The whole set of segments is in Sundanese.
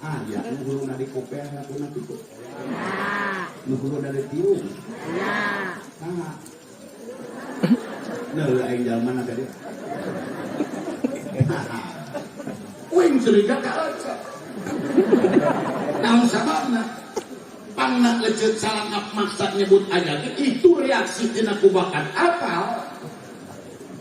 Aya nu huluna dikopeah lakuna kitu. Nu huluna ditiung. Saha? Neuh aing jalmana ka dieu. Uing curiga ka Ece. Naon sababna? Pangna Ece salangap maksa nyebut aya itu reaksi tina kubakat apal.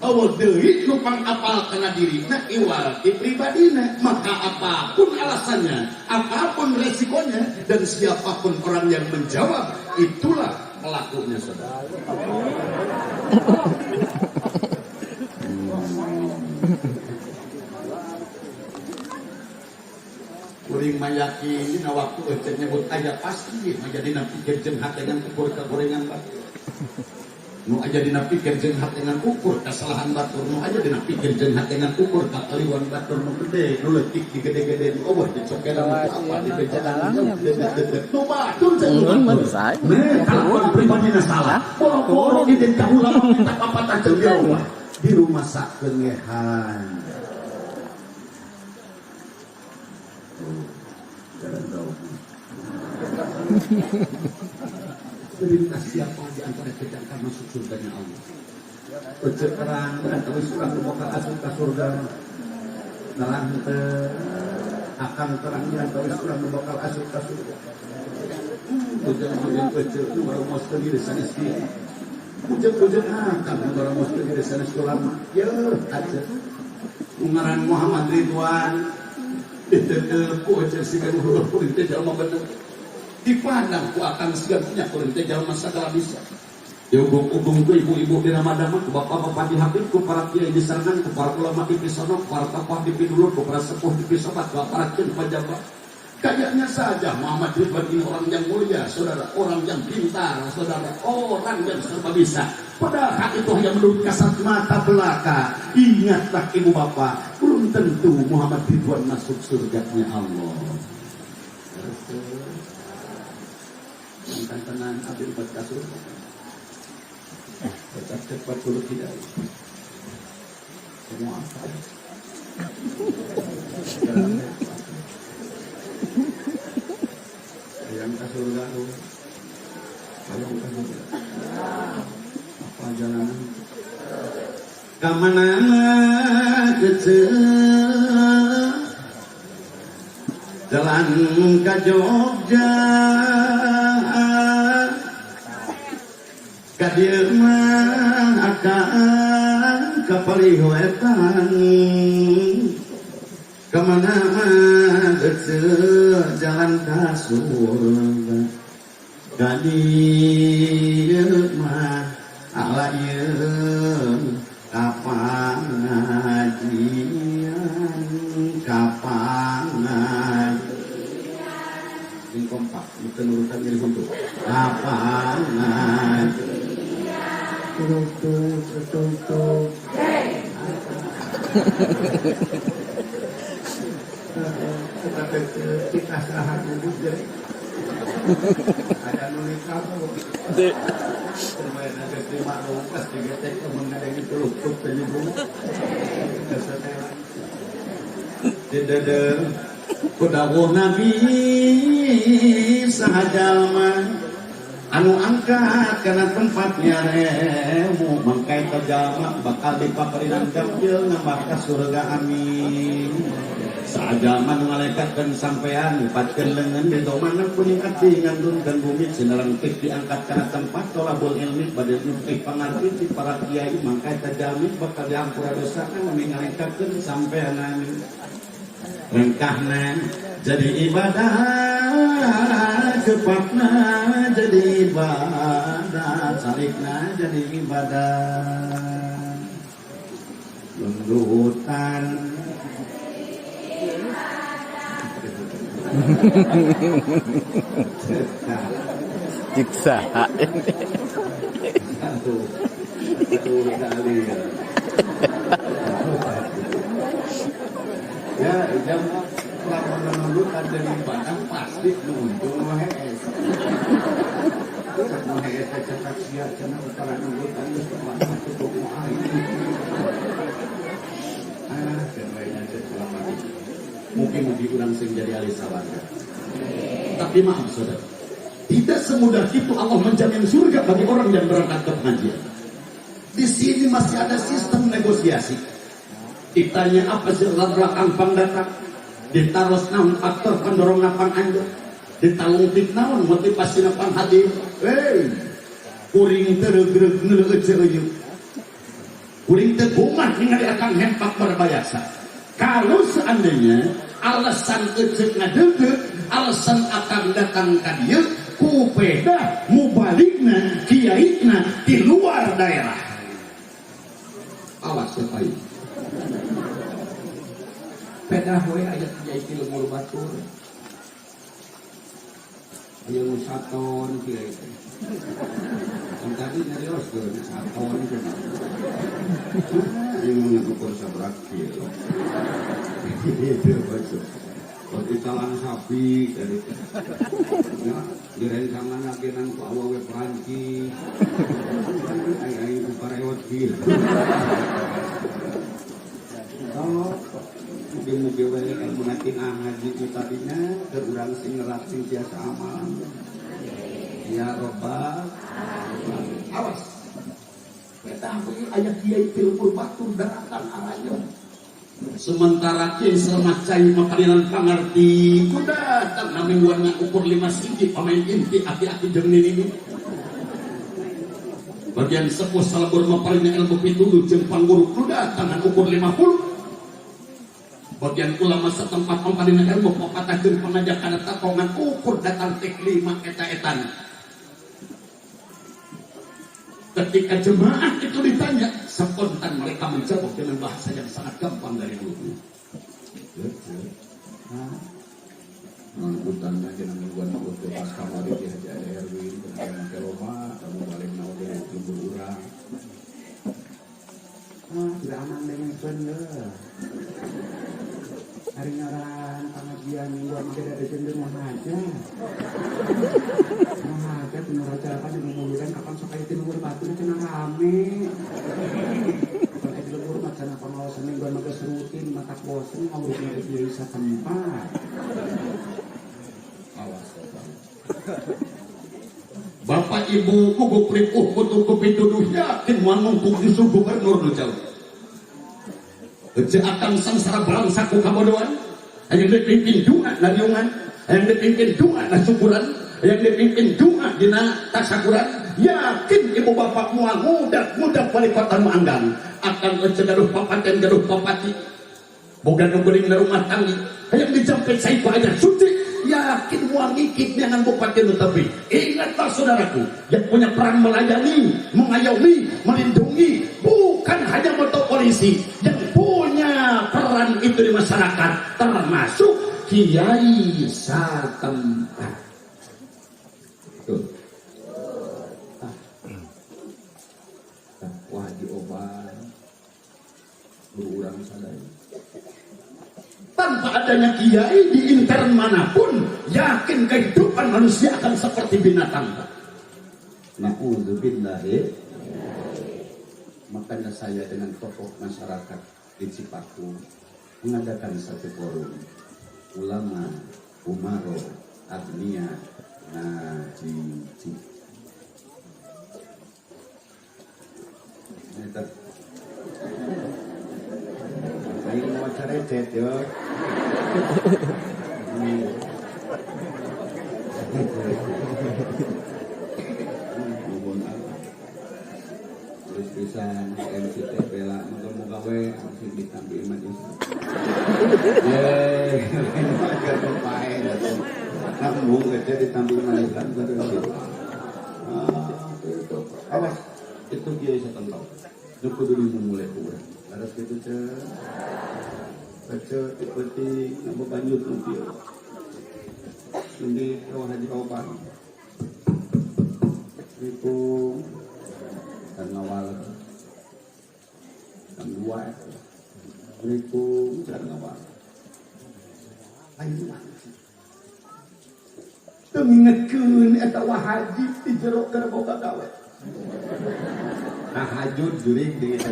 Eueuh deui nu pangapal kana dirina iwal ti pribadina, maka apapun alasannya, apapun resikonya, dan siapapun orang yang menjawab, itulah pelakunya, saudara. Kuring mah yakin dina waktu Ece nyebut aya pasti mah jadina pikir jeung hate ngan ukur kagorengan batur. Nu aja dina pikir jeung hate ngan ukur kasalahan batur, nu aja dina pikir jeung hate ngan ukur kakaliwan batur nu gede, nu leutik digede-gede, nu eueuh dicokelan nu apa dibejaan nu gede-gede. Nu batur jeung nu batur. Nah, kalakuan pribadina salah. Boro-boro iden ka ulama minta papatah jeung dirubah. Di rumah sakeungehan. Jalan jauh. Perintah siapa di antara kita akan masuk surganya Allah. Ece terang dan terus urang nu bakal asup ka surga. Nerang teu akan terang di antara urang nu bakal asup ka surga. Ujung-ujung ece nu baromoskeun diri sanes kieu. Ujung-ujung akan nu baromoskeun diri sanes ulama. Yeuh aja. Ngaran Muhammad Ridwan diteuteup ku ece siga nu heueuh kuring teh jalma bener. Dipandang ku akang siga punya kuring teh jalma sagala bisa. Diugung-ugung ku ibu-ibu di Ramadan, ku bapak-bapak di Habib, ku para kiai di Sarangan, ku para ulama di Pisono, ku para tokoh di Pidulur, ku para sepuh di Pisobat, ku para kin pejabat. Kayaknya saja Muhammad Ridwan ini orang yang mulia, saudara, orang yang pintar, saudara, orang yang serba bisa. Padahal itu hanya menurut kasat mata belaka. Ingatlah ibu bapak, belum tentu Muhammad Ridwan masuk surganya Allah. Mantan tenang, abdi empat kasur. Tetap cepat dulu tidak. Semua apa? Yang ke surga lu, yang ke surga. Apa jalanan? Kamana kecil jalan ke Jogja, ka dieu mah akan ka Paliwetan. Kamana mah kecil jalan ka surga, ka dieu mah ala ieu ka pangajian, ka pangajian. Sing kompak, itu nurutan jadi untuk ka pangajian. Tutup, tutup. Tetapi kita sahat nyebut jadi ada nulis kamu. Lumayan ada terima pas digetek mengadai teluk penyebut. Dedede kudawuh Nabi sahajalma anu angkat karena tempatnya remu mangkai terjalma bakal dipaparinan jamil nambah ka surga amin. Sajalma nu ngalekatkeun sampean lipatkeun leungeun di domana kuning ati ngandunkeun bumi sinerang teh diangkat kana tempat tolabul ilmi bade nyupih pangarti ti para kiai mangkai terjalmi bakal diampura dosa anu ngalekatkeun sampean amin. Rengkahna jadi ibadah, cepatna jadi ibadah, sarikna jadi ibadah. Lundutan Jiksa ini. Aduh, aduh kali ya. Ya, jam lamun nundutan jadi ibadah pasti nuntung nu hees. Cek nu hees teh cetak sia cenah utara nundutan geus kumaha cukup nu aing. Ah, cenah cek ulama. Mugi-mugi urang sing jadi ahli sawarga. Tapi maaf saudara, tidak semudah itu Allah menjamin surga bagi orang yang berangkat ke pengajian. Di sini masih ada sistem negosiasi. Ditanya apa sih latar belakang pangdatang, ditaros naon faktor pendorong napang anjur, ditalungtik naon motivasi napang hadir. Hei, kuring teu regreg neuleuh eceuyeuh. Kuring teu bungah ningali akang hempak berbayasa. Kalau seandainya alasan ecek ngadeugeuh, alasan akang datang ka dieu ku pedah mubaligna kiaina di luar daerah. Awas ya pai. Pedah we aya kiai ti lembur batur. Aya nu saton kiai teh. Kan tadi nyarioskeun saton cenah. Ieu mun ngukur sabaraha kilo. Itu maksud. Waktu italan sapi tadi. Ya, direncangan agenan ku awewe Perancis. Aing aing ku pareot kieu. Oh, mugi-mugi we ilmu tina ngaji ku tadinya keur urang sing ngerat sing tiasa amal. Ya Robbal Awas. Eta we aya kiai ti lembur batur daratan aranya. Sementara kiai selama cai makalinan pangarti ku datang namingguan ukur 5 siji pemain inti aki-aki jeung nini. Bagian sepuh salebur mapalina ilmu pituduh jeung pangguru ku datang ukur 50. Bagian ulama setempat mapalina ilmu papatah jeung pangajak kana takongan ukur datang tek 5 eta-etan. Ketika jemaah itu ditanya, spontan mereka menjawab dengan bahasa yang sangat gampang dari mulutnya. Mangkutannya jenang mingguan untuk pas kamari di Haji Ade Erwin, kenapa make loba, kamu balik naon deui lembur urang. Ah, tidak aman dengekeun leuh. Hari ngaran pengajian mingguan mah beda deui mah aja. Mah aja teu raja apa di muludan kapan sok aya ti lembur batur cenah rame. Kapan aya di lembur mah cenah pengawasan mingguan mah geus rutin matak bosen ngurusna ge kiai satempat. Awas Bapak. Bapak Ibu kugu pripuh kutu kupituduh yakin moal mungkung justru gubernur nu jauh. Ece akang sangsara bangsa ku kabodohan, yang dipimpin doa nariungan, yang dipimpin doa nasukuran, yang dipimpin doa dina tasakuran, yakin ibu bapak moal mudah-mudah wali kota nu anggang akan ece gaduh papaten gaduh papati boga nu geuning na rumah tangga yang dijampe cai ku ajar suci yakin moal ngikit dengan bupati nu tepi. Ingatlah saudaraku yang punya peran melayani, mengayomi, melindungi, bukan hanya motor polisi yang punya peran itu di masyarakat, termasuk kiai satempat. Tuh. Ah. Wah, Haji Oban. Guru urang sadaya. Tanpa adanya kiai di intern manapun, yakin kehidupan manusia akan seperti binatang. Na'udzubillahi. Makanya saya dengan tokoh masyarakat di Cipaku mengadakan satu forum ulama, umaro, agnia, ngaji. Ini aing mau carecet yo. Nuhun Allah. Terus pisan MC teh bela moga-moga we sing ditampi iman Islam. Ye, agar pae atuh. Nambung teh ditampi iman Islam terus. Ah, itu. Awas, itu kiai satempat. Nu kudu dimulai ku urang. Harus gitu cek. Baca seperti nama banjut nanti. Ini kau Haji Oban. Itu dan ngawal. Dan dua. Itu dan ngawal. Ayo Tengingetkeun eta wahaji di jero keur boga gawe. Tahajud jurig di eta.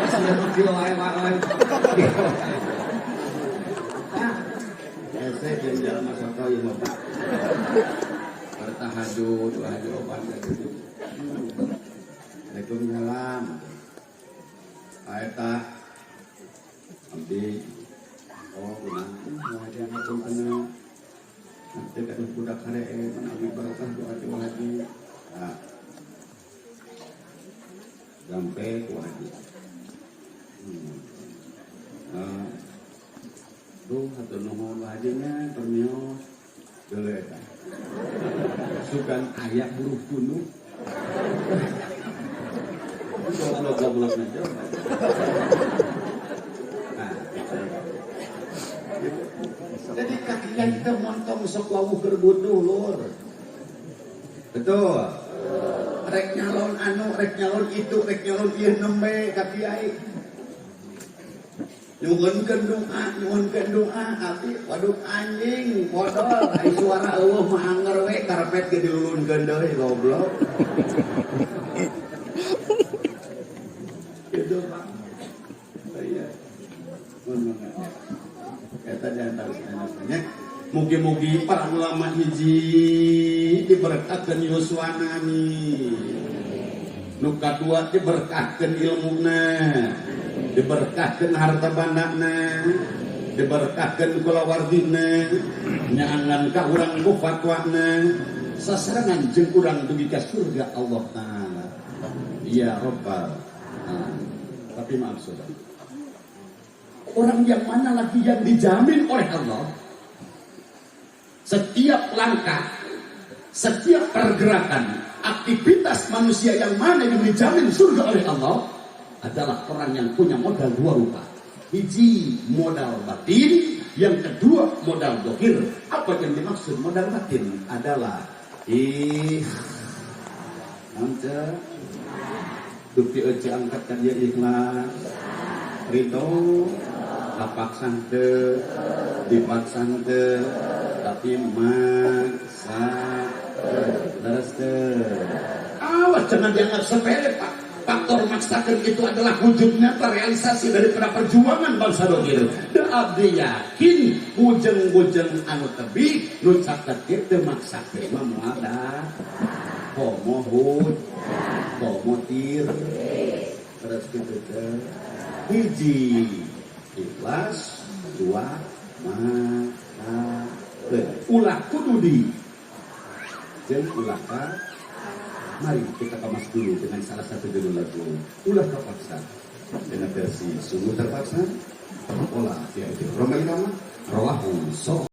Sia nu kieu wae wae. Hese jeung jalma soto ieu mah, Pak. Bertahajud, tahajud obat gitu. Waalaikumsalam. Eta abdi, oh kunaon haji punten, nanti kan budak hare menami barokah doa ti haji. Nah, sampai ku haji. Duh, hatur nuhun hajinya, permios. Deuleu eta. Sugan aya buruh tunduh. Goblok-goblok nanti. Nah, gitu. Jadi kakinya kita montong sok wawuh keur butuh, lur. Betul. Rek nyalon anu, rek nyalon itu, rek nyalon ieu nembe ka kiai. Nyuhunkeun doa, nyuhunkeun doa, abi waduh anjing, bodol, ai suara eueuh mah anger we, karpet ge dilulunkeun deui, goblok. Gitu, Pak. Iya. Mun eta di antara. Mugi-mugi para ulama hiji diberkatkeun yuswana nih. Nu kadua diberkatkeun ilmuna, diberkatkeun harta bandana, diberkatkeun kulawargina, nyaangan ka urang ku fatwana, sasarengan jeung urang dugi ka surga Allah Taala. Ya Rabbal Alamin. Tapi maaf, Saudara. Orang yang mana lagi yang dijamin oleh Allah setiap langkah, setiap pergerakan, aktivitas manusia yang mana yang dijamin surga oleh Allah adalah orang yang punya modal dua rupa. Hiji modal batin, yang kedua modal dohir. Apa yang dimaksud modal batin adalah ih nanti dupi ece angkat kan dia ikhlas, ridho, kapaksa teu, dipaksa teu, tapi maksa terus teu. Awas, jangan dianggap sepele, Pak. Faktor maksakan itu adalah wujud nyata realisasi daripada perjuangan bangsa dohir. Dan abdi yakin bujeng-bujeng anu tebih nu caket teu maksakeun mah moal da komo hud komo tir terus gitu teh. Hiji ikhlas, dua maka ulah kudu di jeung ulah ka. Mari kita kemas dulu dengan salah satu judul lagu Ulah Kapaksa dengan versi Sungguh Terpaksa. Olah Tiada Roma Irama Rawahu So.